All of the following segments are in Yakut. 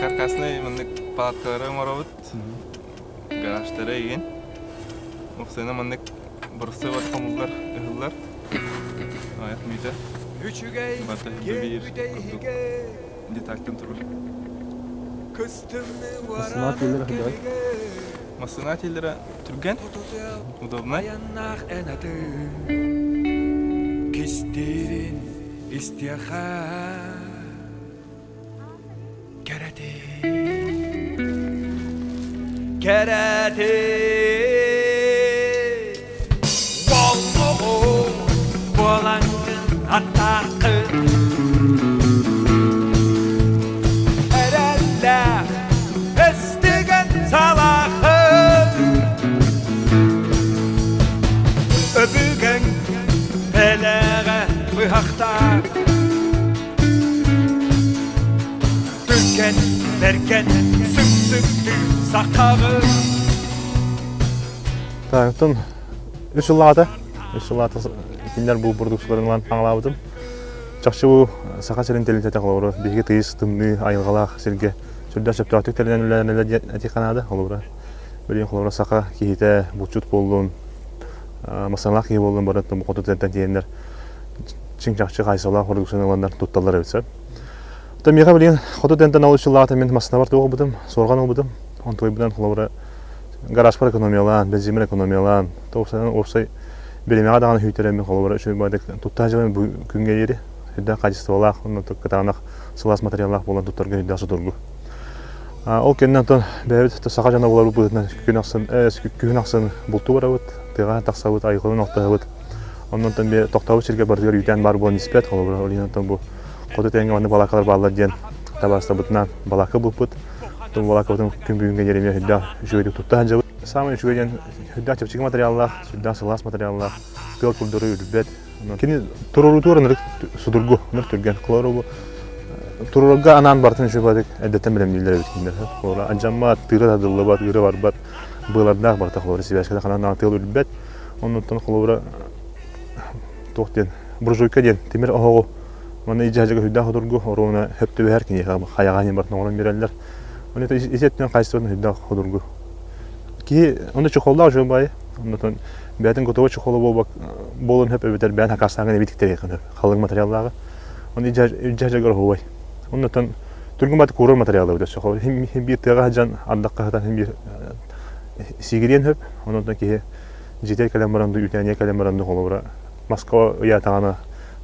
Каркасный маннык палаткалары оҥоробут. Гаражтары игин. Уксаны маннык боростуой хомуллар, ыһыллар. Аҕыйах мүнүүтэ. Барыта биир курдук детальтан турар. Массыына тиэллэрэ хайдаҕый? Массыына тиэллэрэ түргэн, удобнай. Кистиирин истиэхэ кэрэтин кэрэтин Боллоҕу буолаҥҥын аттааххын эрэллээх эстигэн салааххын өбүгэҥ бэлэҕэ быһахтаах Түргэн, бэргэн, сып-сыптыы сахаҕын. Оттон үс сыллаата, үс сыллаата кинилэр бу бурдуксуларын ылан хаҥалаабытым. Чахчы бу Саха сирин тэрилтэтэ холобура биһиги тыйыс тымныы айылҕалаах сиргэ сүрдээх сөптөөхтүк тэринэн үлэлэнэллэр диэн этиэххэ наада. Холобура, билигин холобура саха киһитэ булчут буоллун, массыыналаах киһи буоллун бары хоту тыаттан тиийэннэр чиҥ-чахчы хаайсалаах продукцияны ыланнар тутталлар эбит сөп. Оттон миэхэ билигин хоту тыаттан ол сыллаата мин массыынабар туох ылбытым, суорҕан ылбытым. Онтуойбунан холобура гаражпар экономиялаан, бензиммин экономиялаан, уопсайынан уопсай бириэмэҕэ даҕаны күүтэрэммин холобура үчүгэй баҕайытык тутта сылдьабын бу күҥҥэ диэри. Сүрдээх качестволаах, онно кытаанах сылаас материаллаах буолан туттарга сүрдээх судургу. Ол кэннэ онтон бэйэбит саха дьоно буоларбыт быһыытынан күн ахсын, күһүн ахсын бултуу барабыт, тыаҕа тахсабыт, айылҕалыын алтыһабыт. Онон тохтообут сиргэ барытыгар үүтээн баар буолан испэт, холобура, ол иһин оттон бу хоту тэҥҥэ маннык балаакалар бааллар диэн табаарыстарбытынаан балаакка булпут. Оттон балааккабытын күн бүгүҥҥэ диэри эмиэ сүрдээх үчүгэйдик тутта сылдьабыт. Саамай үчүгэй диэн сүрдээх чэпчэки материаллаах, сүрдээх сылаас материаллаах, тыал курдары үрбэт. Кини туруорутугар ынырык судургу, ынырык түргэн. Холобура бу туруорарга анаан барытын үчүгэйдик эрдэттэн бэлэмнииллэр эбит кинилэр. Холобура алдьаммат, тыыра тардыллыбат, ыыра барбат, быалардаах барыта холобура сибээскэ ханан тыал үрбэт. Оннуттан холобура туох диэн буржуйка диэн тимир оһоҕу манна илдьэ сылдьарга сүрдээх судургу, оруобуна сөп түбэһэр киниэхэ хайаҕа иһин барытын оҥорон биэрэллэр. Ону ис өттүнэн хаачыстыбатын сүрдээх судургу. Киһи онно чехоллаах үчүгэй баайы. Оннотон бэйэтин готовой чехола буолбак буолуон сөп эбэтэр бэйэн хакаастааҕын эбии тиктэриэххин сөп халыҥ материаллааҕы. Оны илдьэ сылдьаргар оһуобай. Оннотон түргэн баайы куурар материалы эбит өссө. Хим биир тыаҕа сылдьан ардахха сытан хим биир сиигириэн сөп. Оннотон киһи дьиэтигэр кэлэн баран дуу, үүтээнигэр кэлэн баран дуу холобура Москва ыйаатаҕына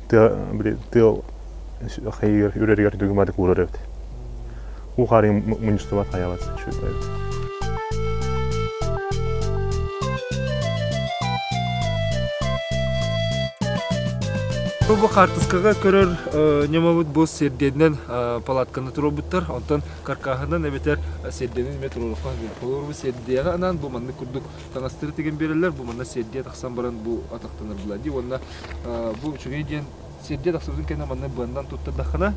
тыа били тыал хайыгар үрэригэр дүгүмадык уурар эбит. Уу хаарыйын мунньустубат хайаабат үчүгэй эбит. Бу хаартыскаҕа көрөр ньымабыт бу сирдиэнинэн палатканы туруорбуттар. Онтон каркаһынан эбэтэр сирдиэнин эмиэ туруоруохха сөп. Холобур, сирдиэҕэ анаан бу маннык курдук таҥастары тигэн биэрэллэр, бу манна сиэрдийэ тахсан баран бу атахтанар була дии уонна бу үчүгэй диэн сиэрдийэ тахсыбытын кэннэ манна быаннан туттардаххына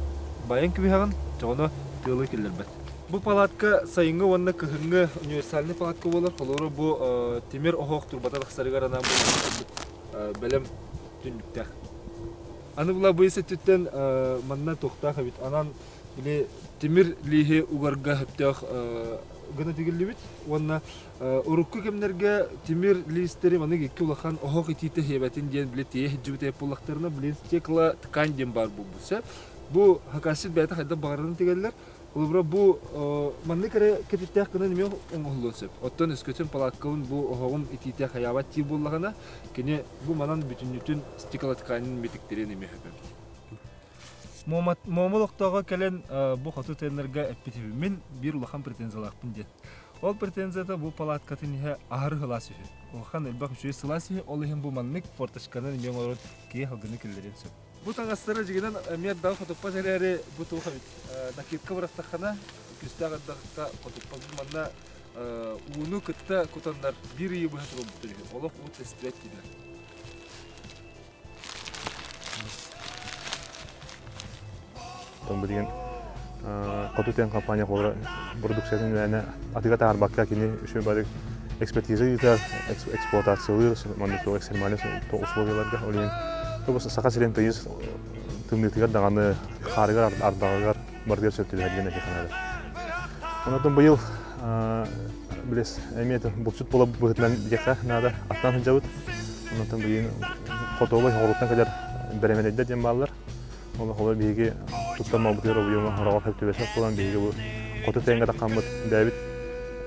байан кэбиһэҕин, чоҕоно тыалы киллэрбэт. Бу палатка сайыҥҥы уонна кыһыҥҥы универсальный палатка буолар. Холобура бу тимир оһох турбата тахсарыгар анаан бу бэлэм түннүктээх. Аны була быыс өттүттэн манна туохтаах эбит. Анан били тимир лииһи угарга сөптөөх гына тигиллибит уонна Урукку кэмнэргэ тимир лиистэри маннык икки улахан оһох итиитэ сиэбэтин диэн били тиийэ сылдьыбыт буоллахтарына, блин, стекла ткань диэн баар буолбут сөп. Бу хакасчыт бэйэтэ хайдах баҕарарын тигэллэр. Холобура, бу маннык эрэ кэтиттээх гынан эмиэ оҥоһуллуон сөп. Оттон өскөтүн палаткабын бу оһоҕум итиитэ хайаабат диир буоллаҕына, кини бу манан бүтүннүүтүн стеклотканин митиктэриэн эмиэ сөп эбит. Муома олохтооҕо кэлэн бу хоту тыыннарга эппит үһү. Мин биир улахан претензиялаахпын диэн. Ол претензията бу палаткатын иһэ аһары сылаас үһү. Улахан элбэх үчүгэй сылаас үһү, ол иһин бу маннык форточканан эмиэ оҥорон киһи салгыны киллэриэн сөп. Бу таҥастара дьигинэн эмиэ ардааҕы хотуппат эрээри бу туох эбит накидка бырахтаххына күүстээх ардахха хотуппат. Бу манна ууну кытта кутаннар биир ыйы быһа турбуттар үһү. Олох уу тэстибэт дииллэр. Оттон билигин Хоту тыан компания холобура продукциятын үлээнэ атыыга таһаарбакка кини үчүгэй бары экспертиза ыытар, эксплуатациялыыр, маннык туох экстремальнай условияларга. Ол иһин Саха сирин тыйыс тымныытыгар даҕаны хаарыгар, ардаҕыгар барытыгар сөп түбэһэр диэн этиэххэ наада. Онон быйыл билес эмиэ булчут буола быһыытынан диэххэ наада аттаан сылдьабыт. Онон быйыл хотуолай хоҕуруттан кэлэр бэрэмэдэйдэр диэн бааллар. Ол холобур биһиги туттар малбытыгар объема хороҕор сөп түбэспэт буолан биһиги бу хоту тэҥҥэ таххаммыт бэйэбит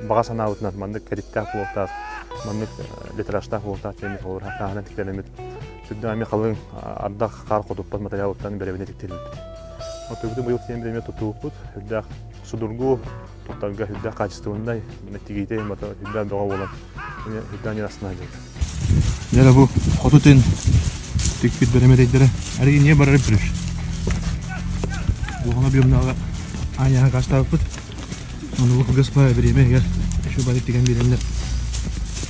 баҕа санаабытынан маннык кэриттээх буолуохтаах, маннык литражтаах буолуохтаах диэн холобур хааһынан тиктэрэммит сүрдээх эмиэ халыҥ ардах хаар хотуппат материалыттан бэрэбинэ тиктэрбиппит. Оттубутун быйыл тиийэн бириэмэ туттубуппут сүрдээх судургу туттарга сүрдээх качественнай тигиитэ сүрдээх бөҕө буолан сүрдээх астына сылдьабыт. Дьэ бу хоту тын тикпит бэрэмэдэйдэрэ арыйынье барар бүрүр. Улахан объемнааҕы аанньаһан кастаабыппыт. Ону бу кылгас баҕайы бириэмэ иһигэр үчүгэй баҕайы тигэн биэрэннэр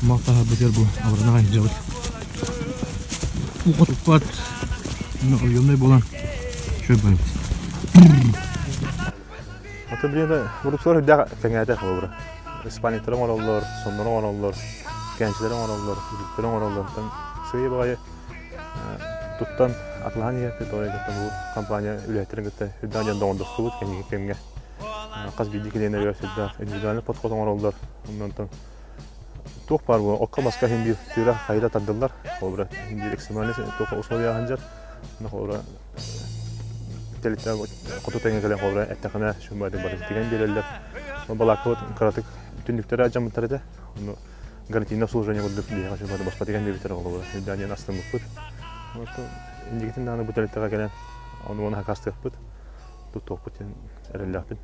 мал таһаарбытыгар бу абырана сылдьабыт. Уу туппат, объемнай буолан үчүгэй барыбыт. Аты билиэн буруксулар үрдээх кэҥээтэ холобура. Испанецтары оҥороллор, соннору оҥороллор, кээнчилэри оҥороллор, үрүттэри оҥороллор. Оттон сыыйа баҕайы туттан атылаһан иһэрпит ол кытта бу компания үлэһиттэрин кытта үрдээх дьон доҕордостубут кэнники кэмҥэ. Хас биирдии клиеннэригэр сүрдээх индивидуальный подход оҥороллор. Онтон туох баар буолан окко маска иһин биир тыыра хайыта тардыллар. Холобура, иһин биир экстремальный туох условия сылдьар. Холобура, хоту тэҥэ кэлэн холобура эттэхинэ шумбатын бары тигэн биэрэллэр. Балааккабыт кыратык түннүктэрэ алдьаммыттар этэ. Ону гарантийное обслуживание курдук биһиэхэ шумбаты босхо тигэн биэрбиттэр холобура. Үрдээн диэн астыммыппыт. Инникитин даҕаны бу тэрилтэҕэ кэлэн ону уонна хакастыахпыт, туттуохпут диэн эрэллээхпин.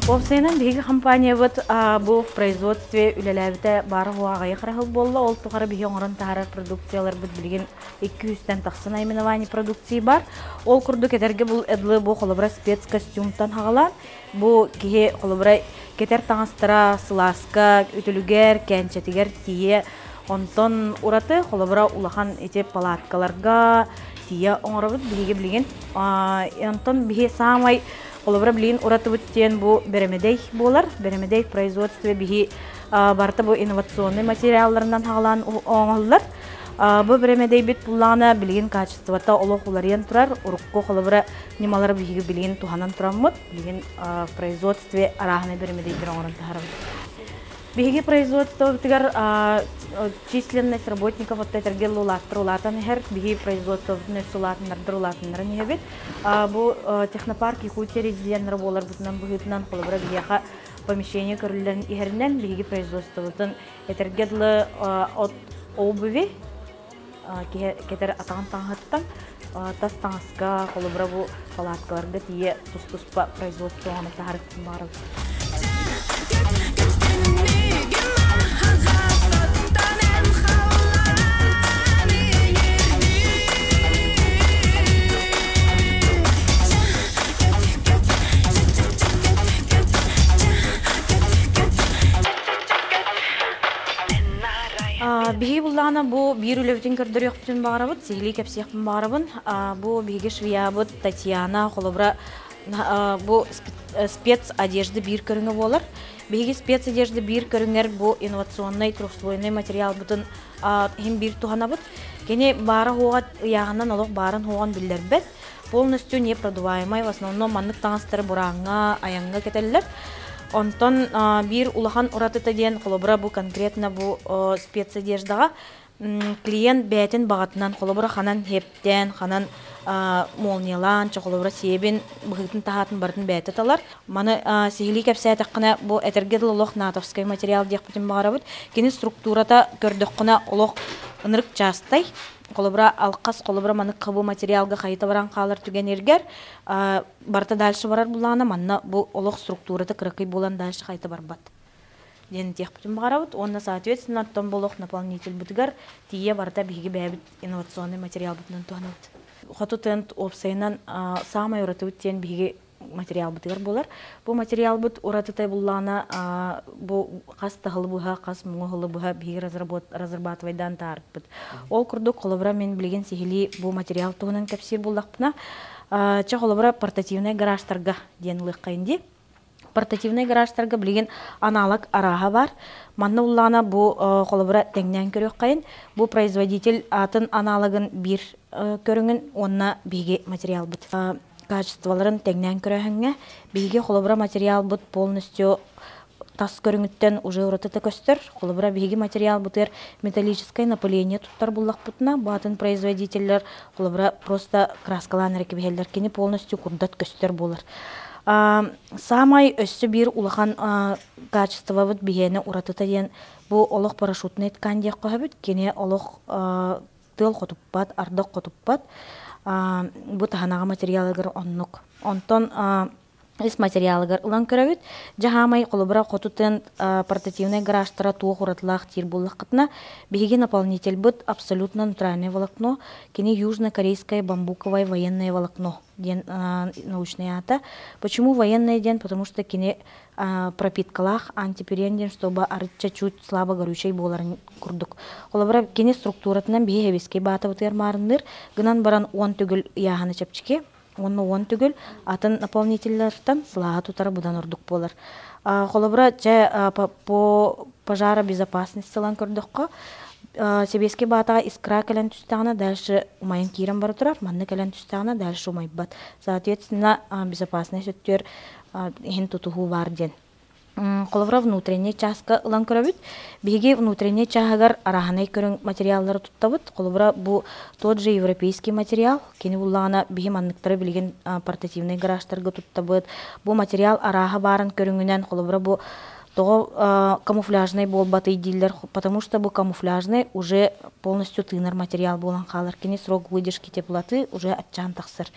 Уопсайынан биһиги компаниябыт бу в производстве үлэлээбитэ баара аҕыйах эрэ сыл буолла. Ол тухары биһи оҥорон таһаарар продукцияларбыт билигин 200-тэн тахса наименование продукции бар. Ол курдук этэргэ бу эдлы бу холобура спецкостюмтан хаҕалаан бу киһи холобура кэтэр таҥастара сылааска, үтүлүгэр, кээнчэтигэр тиийэ онтон ураты холобура улахан ити палаткаларга тиийэ оҥоробут биһиги билигин. Онтон биһи саамай холобура билигин уратыбыт диэн бу бэрэмэдэй буолар. Бэрэмэдэй производство биһи барыта бу инновационный материалларынан хаҕалаан оҥоһуллар. Бу бэрэмэдэйбит буллаҕына билигин качествота олох уларыйан турар. Урукку холобура ньымалары биһиги билигин туһанан тураммыт. Билигин в производстве арааһынай бэрэмэдэйдэр оҥорон таһарабыт. Биһиги производствобытыгар численность работников отто этэргэ улааттар улаатан иһэр. Биһиги производствобытын өссө улаатыннардар улаатыннаран иһэбит. Бу технопарк Якутия резиденнэрэ буоларбытынан быһыытынан холобура биһиэхэ помещение көрүллэн иһэринэн биһиги производствобытын этэргэ дылы от обуви киһи кэтэр атаҕын таҥаһыттан тас таҥаска холобура бу палаткаларга тиийэ тус-туспа производство оҥорон таһаарыахпын баҕарабын. Биһиги буллаҕына бу биир үлэбитин көрдөрүөхпүтүн баҕарабыт, сиһилии кэпсиэхпин баҕарабын. Бу биһиги швеябыт Татьяна холобура бу спецодежда биир көрүҥэ буолар. Биһиги спецодежда биир көрүҥэр бу инновационнай трехслойный материалбытын иһин биир туһанабыт. Кини баара хуоҕа ыйааҕынан олох баарын хуоҕун биллэрбэт. Полностью непродуваемай, в основном маннык таҥастары бурааҥҥа, айаҥҥа кэтэллэр. Онтон биир улахан уратыта диэн, холобура, бу конкретно бу спецодеждаҕа клиент бэйэтин баҕатынан, холобура, ханан хептээн, ханан молниялаан, холобура, сиэбин, быһыытын-таһаатын барытын бэйэтэ талар. Маны сиһилии кэпсээтэххинэ, бу этэргэ дылы олох натовскай материал диэхпитин баҕарабыт. Кини структурата көрдөххүнэ олох ынырык чаастай. Холобура, алхас, холобура, маннык хабы материалга хайыта баран хаалар түгэниргэр барыта дальше барар буллаҕына, манна бу олох структурата кыракый буолан дальше хайыта барбат диэн этиэхпитин баҕарабыт. Уонна, соответственно, оттон бу олох наполнительбытыгар тиийэ барыта биһиги бэйэбит инновационный материалбытынан туһанабыт. Хоту тент уопсайынан саамай уратыбыт диэн биһиги материалбытыгар буолар. Бу материалбыт уратыта буллаҕына бу хас таһылы быһа, хас муҥу ыһылы быһа биһиги разрабатывайдаан таарыппыт. Ол курдук, холобура, мин билигин сиһилии бу материал туһунан кэпсиир буллахпына, чэ, холобура, портативнай гаражтарга диэн ылыаххайын дии. Портативнай гаражтарга билигин аналог арааһа баар. Манна уллаана бу холобура тэҥнээн көрүөххэйин. Бу производитель атын аналогын биир көрүҥүн уонна биһиги материалбыт качестволарын тэҥнээн көрөөһүҥҥэ биһиги холобура материалбыт полностью тас көрүҥүттэн уже уратыта көстөр. Холобура биһиги материалбытыгар металлическое напыление туттар буллахпытына, бу атын производителлэр холобура просто краскалаан эрэ кэбиһэллэр. Кини полностью курдат көстөр буолар. Саамай өссө биир улахан качествобыт биһиэнэ уратыта диэн бу олох парашютный ткань диэх көһөбүт. Кини олох тыал хотуппат, ардах хотуппат. Бу таһанаҕа материалыгар оннук. Онтон ис материалыгар ылан көрөбүт. Дьаһаамай холобура хоту тент портативнай гаражтара туох уратылаах диир буоллаххытына, биһиги наполнительбыт абсолютно натуральное волокно, кини южно-корейское бамбуковое военное волокно диэн научный аата. Почему военное диэн? Потому что кини пропиткалаах антипирен диэн, чтобы арычча чуть слабо горючай буоларын курдук. Холобура, кини структуратынан биһи хэбискэй баатабытыгар маарынныыр, гынан баран 10 төгүл ыйааһына чэпчэки, уонна 10 төгүл атын наполнителлартан сылааһы тутара быдан ордук буолар. Холобура, чэ, по пожаробезопасности ылан көрдөххө, сэбиэскэй баатаҕа искра кэлэн түстэҕинэ дальше умайан киирэн бара турар, манна кэлэн түстэҕинэ дальше умайбат. Соответственно, безопасность өттүгэр иһин тутуһуу баар диэн. Холобура, внутренний чааска ылан көрөбүт. Биһиги внутренний чааһыгар арааһынай көрүҥ материаллары туттабыт. Холобура, бу тот же европейский материал. Кини буллаҕына биһи манныктары билигин портативнай гаражтарга туттабыт. Бу материал арааһа баарын көрүҥүнэн, холобура, бу тоҕо камуфляжнай буолбатый дииллэр, потому что бу камуфляжный уже полностью тыынар материал буолан хаалар. Кини срок выдержки теплоты уже аччаан тахсар.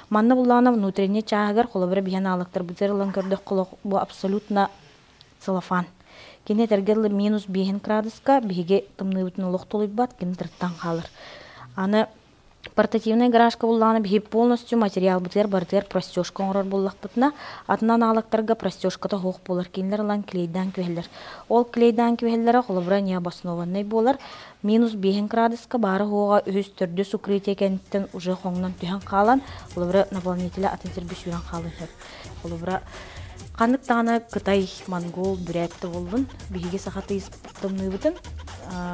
Манна буллаҕына внутренний чааһыгар холобура биһэн аалыктарбытыгар ылан көрдөххө бу абсолютно целлофан. Кини этэргэ дылы минус биэһин градуска биһиги тымныыбытын олох тулуйбат, кини тырыттан хаалар. Аны портативнай гаражка буллаҕына биһи полностью материалбытыгар барытыгар простежка оҥорор буоллахпытына, атын аналогтарга простежката суох буолар. Кинилэр ылан клейдаан күһэллэр. Ол клейдаан күһэллэрэ холобура необоснованнай буолар. Минус биэһин градуска баара-суоҕа үһүс төрдүс укрытие кэнниттэн уже хоҥнон түһэн хаалан, холобура наполнителя атын сиргэ сүүрэн хаалан сөп. Холобура, ханнык даҕаны Кытай, Монгол, Бүрээт да буоллун, биһиги саха тыйыс тымныыбытын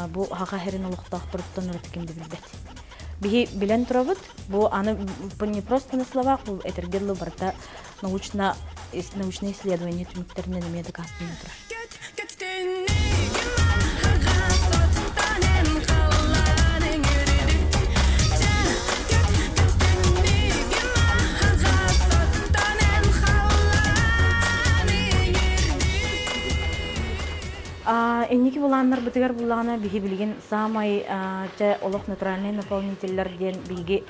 бу саха сирин олохтоохторуттан ураты ким да билбэт. Биһи билэн турабыт, бу аны не просто на словах, бу этэргэ дылы барыта научно научное исследование түмүктэринэн эмиэ дакаастанан турар. Инники былааннарбытыгар буллаҕына биһи билигин саамай чэ олох натуральный наполнителлэр диэн биһиги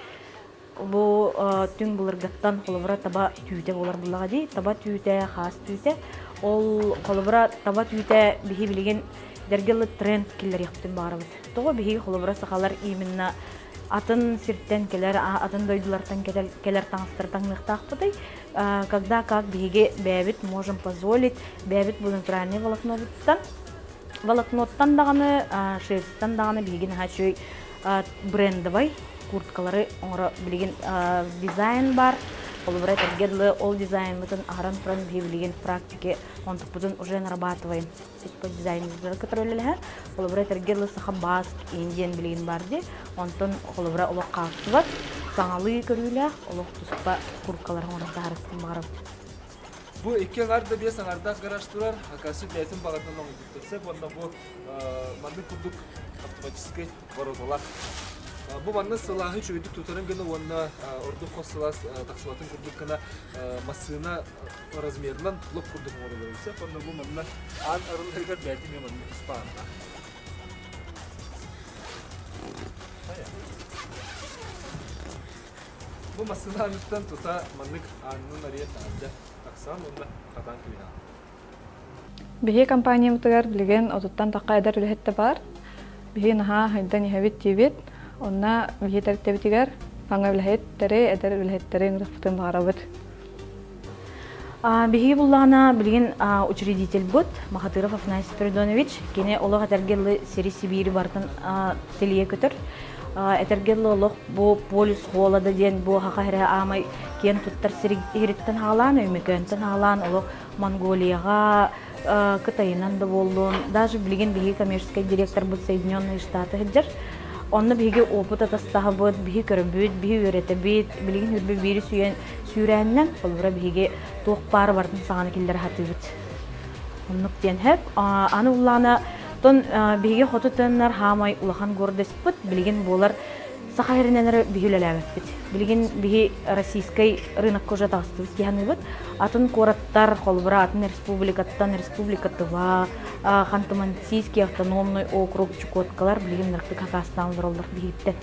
бу түҥ былыргыттан холобура таба түүтэ буолар буллаҕа дии. Таба түүтэ, хаас түүтэ. Ол холобура таба түүтэ биһи билигин дэргэлы тренд киллэриэхпитин баҕарабыт. Тоҕо биһиги холобура сахалар именно атын сиртэн кэлэр, атын дойдулартан кэлэр таҥастары таҥныахтаахпытый? Когда как биһиги бэйэбит можем позволить, бэйэбит бу натуральный волокнобуттан волокноттан даҕаны, шерстьтан даҕаны биһиги наһаа үчүгэй брендовай курткалары оҥоро билигин дизайн бар. Холобура этэргэ дылы ол дизайнмытын аһаран туран биһи билигин практики онтукпутун уже нарабатываем. Типа дизайнердары кытары үлэлэһэр. Холобура этэргэ дылы саха баск индиан билигин бар дии. Онтон холобура олох хаалсыбат, саҥалыы көрүүлээх, олох туспа курткалары оҥорон таһаарыахпын баҕарабын. Бу икки аҥар да биэс аҥардаах гараж турар, Акаси бэйэтин баҕатынан оҥорбуттар сөп уонна бу маннык курдук автоматическай вороталаах. Бу манна сылааһы үчүгэйдик тутарын гына уонна ордук хос сылаас тахсыбатын курдук гына массыына размерынан лоп курдук оҥороллор сөп уонна бу манна аан арылларыгар бэйэтин эмиэ маннык туспа ааннаах. Бу массыына аныттан тута маннык аанынан арыйа таһырдьа тахсан уонна хатаан кэбиһэҕин. Биһиги компаниябытыгар билигин отуттан тахха эдэр үлэһиттэ баар. Биһиги наһаа хайдан иһэбит диибит. Онно биһиги тэрилтэбитигэр саҥа үлэһиттэри, эдэр үлэһиттэри ыҥырыахпытын баҕарабыт. Биһиги буллаҕына билигин учредительбыт Махатыров Афанасий Спиридонович кини олох этэргэ дылы сири-сибиири барытын тилийэ көтөр. Этэргэ дылы олох бу полюс холода диэн бу хаха эрэ аамай киэн туттар сириттэн хаалаан, Өймөкөөнтөн хаалаан олох Монголияҕа, Кытайынан да буоллун, даже билигин биһиги коммерческий директорбыт Соединенные Штаты сылдьар. Онно биһиги опыт атастаһабыт, биһи көрөбүт, биһи үөрэтэбит, билигин үрбү биири сүйэн сүүрээнинэн, холобура биһиги туох баары барытын саҥаны киллэрэ сатыыбыт. Оннук диэн хэп. Аны уллаана тон биһиги хоту тыыннар хаамай улахан гордостьпыт билигин буолар Саха сиринэн эрэ биһи үлэлээбэппит. Билигин биһи российскай рынокка уже таҕыстыбыт дии саныыбыт. Атын куораттар, холобура, атын республикаттан Республика Тыва, Ханты-Мансийский автономный округ, Чукоткалар билигин ынырыктык хакаастаан олороллор биһиттэн.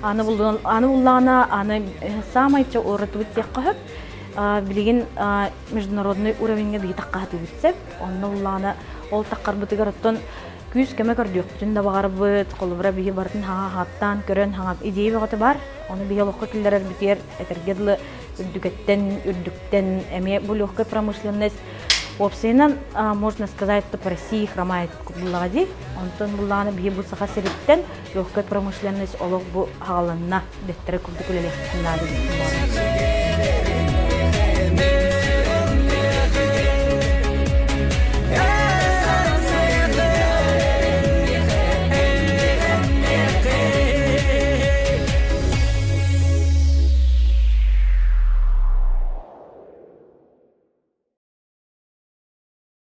Аны аны буллаҕына, аны саамай уратыбыт диэххэ сөп. Билигин международный уровеньга биһи таххаһатыбыт сөп. Онно буллаҕына ол таххарбытыгар оттон күүс-көмө көрдүөхпүтүн да баҕарбыт, холобура биһи барытын хаҥа хааттаан көрөн хаҥа идея бөҕөтө бар, ону биһи олоххо киллэрэрбитигэр этэргэ дылы үрдүкэттэн, үрдүктэн эмиэ бу легкая промышленность уопсайынан можно сказать, что по России хромает буллаҕа дии. Онтон буллаҕына биһи бу Саха сириттэн легкая промышленность олох бу хаҕаланна дэттэрэ курдук үлэлиэхпитин наада.